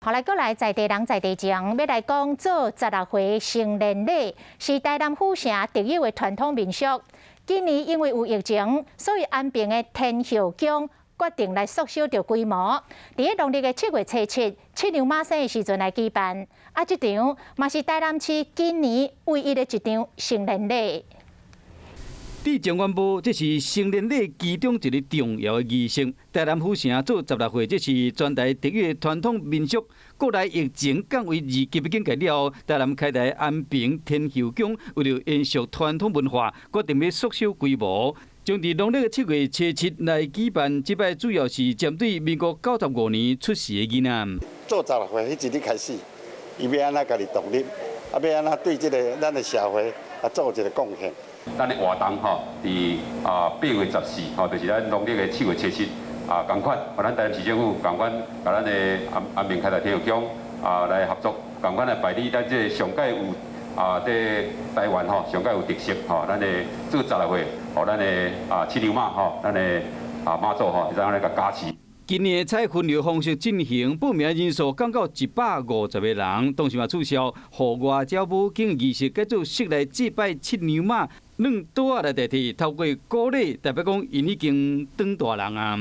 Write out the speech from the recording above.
後來閣來在地人在地情，欲來講做十六歲成年禮，是台南府城特有的傳統民俗。今年因為有疫情，所以安平的天后宮決定來縮小著規模，佇咧農曆的7月初7，七娘媽生的時陣來舉辦。啊，這場嘛是台南市今年唯一的一場成年禮。地政宣布，這是成年禮其中一个重要的儀式。台南府城做十六歲，這是全台特有的傳統民俗。國內疫情降為二級的警戒了後，台南開台安平天后宮為了延續傳統文化，決定欲縮小規模，將佇農曆的7月初7來舉辦。這擺主要是針對民國95年出世的囡仔。做十六歲彼一日開始，伊欲按怎家己獨立，啊，欲按怎對這个咱的社會啊做一个貢獻。咱的活動吼，佇8月14吼，就是咱農曆的7月初7啊，仝款，咱台南市政府仝款，共咱的安平開台天后宮啊來合作，仝款來辦理咱這个上蓋有啊，這台灣吼上蓋有特色吼，咱的做十六歲，予咱的七娘媽吼，咱的媽祖吼，會使來共加持。今年採分流方式進行，報名人數降到150個人，當時嘛取消戶外跳舞景儀式，改做室內祭拜七娘媽，軟桌仔來代替，透過鼓勵，代表講𪜶已經長大人啊。